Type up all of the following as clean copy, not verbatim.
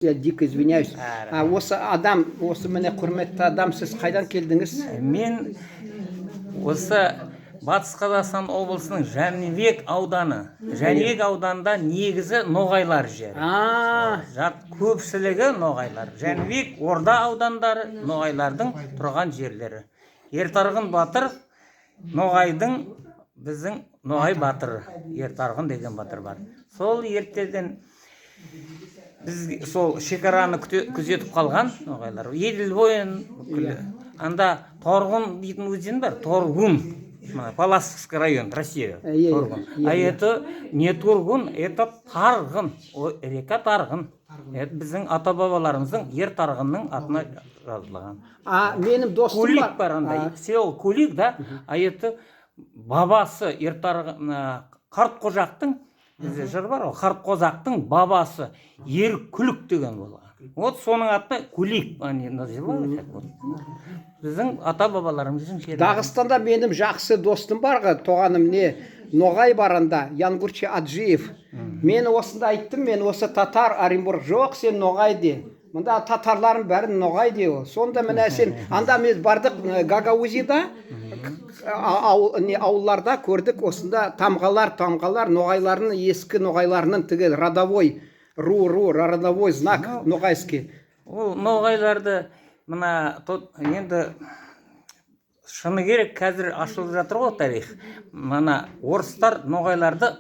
Я дико извиняюсь. А осы адам, осы міне құрметті адам, сіз қайдан келдіңіз? Мен осы Батыс Қазақстан облысының Жәнібек ауданы. Жәнібек ауданында негізі ноғайлар жері. Жат көпшілігі ноғайлар. Жәнібек, Орда аудандары ноғайлардың тұрған жерлері. Ертарғын батыр ноғайдың, біздің ноғай батыры Ертарғын деген батыр бар. Сол ертеден біз сол шекараны күзетіп қалған ноғайлар. Еділ бойын бүкіл. Анда Торғын дейтін өзен бар, Торгун. Мына Паласовский район, Россия. Торгун. А это не Тургун, это Тарғын. О, река Тарғын. Это біздің ата бабаларымыздың Ер Тарғынның атына жазылған. А менің достым Кулик бар. Бар анда. Село Кулик, да? А это бабасы Ертарғын, Қартқожақтың, бізде жыр бар ғой, Қартқожақтың бабасы Ер Күлік деген болған. Вот соның аты Кулик они называют. Вот. Біздің ата бабаларымыздың жері. Дағыстанда менің жақсы достым бар ғой, тоғаным не, ноғай бар анда, Янгурчи Аджиев. Мен осында айттым, мен осы татар, Оренбург, жоқ, сен ноғай де. Мында татарлардың бәрін ноғай де ол. Сонда міне сен, анда біз бардық Гагаузияда, ауыл, не, ауылларда көрдік осында тамғалар, тамғалар, ноғайлардың, ескі ноғайларының тігі родовой, ру, родовой знак ногайский. Ол ноғайларды мына енді шыны керек, қазір ашылып жатыр ғой тарих. Мына орыстар ноғайларды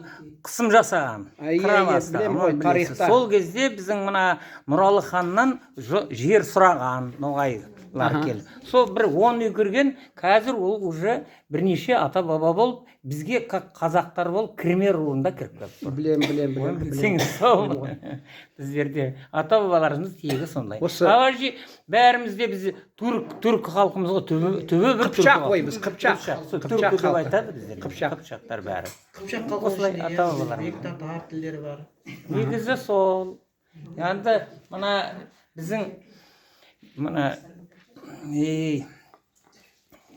қысым жасаған, Иә, қыра иә, бастаған, білемін оны ғой, білесіз. Тарихта. Сол кезде біздің мына Нұралы ханнан жер сұраған ноғайлар келіп, сол бір он үй кірген. Қазір ол уже бірнеше ата баба болып, бізге как қазақтар болып, кірме руында кіріп келіп тұр. Білем, білем, білем. Оны білсеңіз, сол біздерде ата бабаларымыз тегі сондай. А вообще бәріміз де біз түрік халқымыз ғой, түбі бір түркі Қыпшақ халқы. қой біз, қыпшақ. Сол Қыпшақ түркі деп халқы. айтады біздерге. Қыпшақ. Қыпшақтар бәрі. Қыпшақ халқының Осылай ішінде ата иә, бабаларымыз. өзбек, татар тілдері бар. Негізі сол. Енді мына біздің мына ей,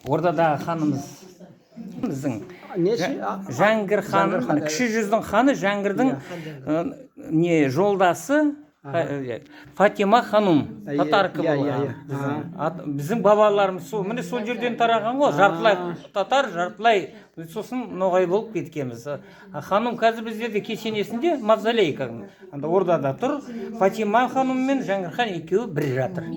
Ордадағы ханымыз біздің Несі? Жәңгір хан, Жәңгір хан, мына Кіші жүздің ханы Жәңгірдің не жолдасы Фатима ханум татарка болған. Біздің бабаларымыз сол, міне, сол жерден тараған ғой, жартылай татар, жартылай сосын ноғай болып кеткенбіз. А ханум қазір біздерде кесенесінде, мавзолей кәдімгі анда Ордада тұр. Фатима ханум мен Жәңгір хан екеуі бір жатыр.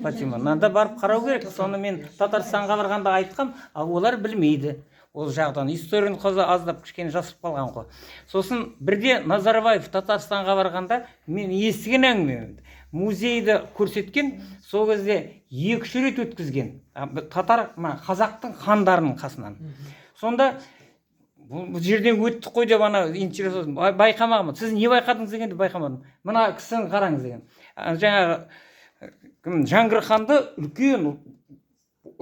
Фатима мынанда, барып қарау керек. Соны мен Татарстанға барғанда айтқам, ал олар білмейді ол жағдан, историяны қазір аздап кішкене жасып қалған ғой. Сосын бірде Назарбаев Татарстанға барғанда, мен естіген әңгіме, музейді көрсеткен. Сол кезде екі үш рет өткізген татар, мына қазақтың хандарының қасынан. Сонда бұл жерден өттік қой деп ана интерес байқамағанмын. Сіз не байқадыңыз дегенде, байқамадым, мына кісіні қараңыз деген. Жаңағы кім, Жәңгір ханды үлкен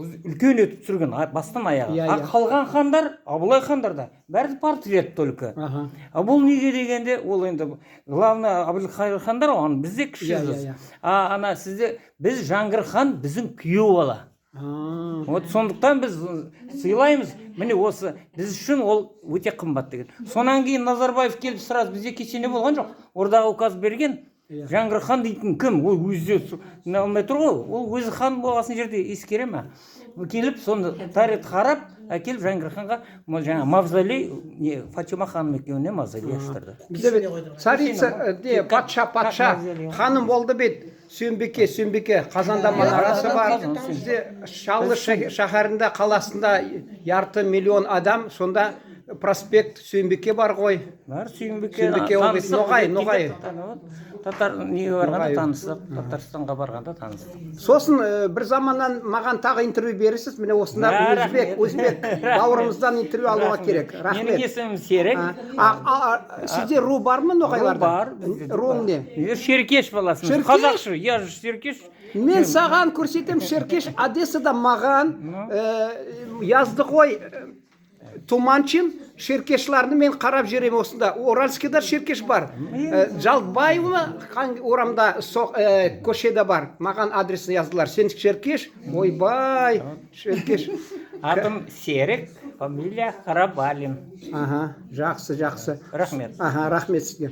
үлкен етіп түсірген бастан аяғы. А қалған хандар, Абылай хандарда бәрі портрет только. А бұл неге дегенде, ол енді главное Әбілқайыр хандар ғой, аны бізде Кіші жүз. Иә, иә. А ана сізде біз Жәңгір хан біздің күйеу бала. Вот сондықтан біз сыйлаймыз, міне, осы біз үшін ол өте қымбат деген. Сонан кейін Назарбаев келіп, сразу бізде кесене болған жоқ, Ордаға указ берген. Жәңгір хан дейтін кім, ол өзі де не алмай тұр ғой, ол өзі хан болғасын жерде ескере ма? Келіп соны тарихты қарап әкеліп, Жәңгір ханға жаңағы мавзолей не, Фатима ханым екеуіне мавзолей аштырды. Бізде бит царица не, патша, патша мавзолей. Ханым болды бит, Сүйінбике, Сүйінбике Қазанда манарасы бар. Қазан, Бізде Шаллы шаһарында, қаласында жарты миллион адам, сонда проспект Сүйінбике бар ғой. Бар Сүйінбике. Сүйінбике ол бит Таныстық, ноғай, біз ноғай. Татар неге барғанда Ноғай. таныстық, Татарстанға барғанда таныстық. Сосын бір заманнан маған тағы интервью бересіз, міне, осында Рахмет. Өзбек, өзбек бауырымыздан интервью алуға Рахмет. керек. Менің Рахмет. есімім Серік. А, сізде ру бар ма ноғайларда? Ру бар бізде. Руың не? Мен Шеркеш баласымын. Шеркеш? Қазақшы, я же Шеркеш. Мен саған көрсетемін Шеркеш. Одессада маған yazды ғой Туманчин шеркешларны, мен қарап жүремін осында. Уральскийда шеркеш бар. Жалбаева орамда көшеде бар. Маған адресін яздылар. Сен шеркеш? Ойбай, шеркеш. Атым Серік, фамилия Қарабалин. Аха, жақсы, жақсы. Рахмет. Аха, рахмет сізге.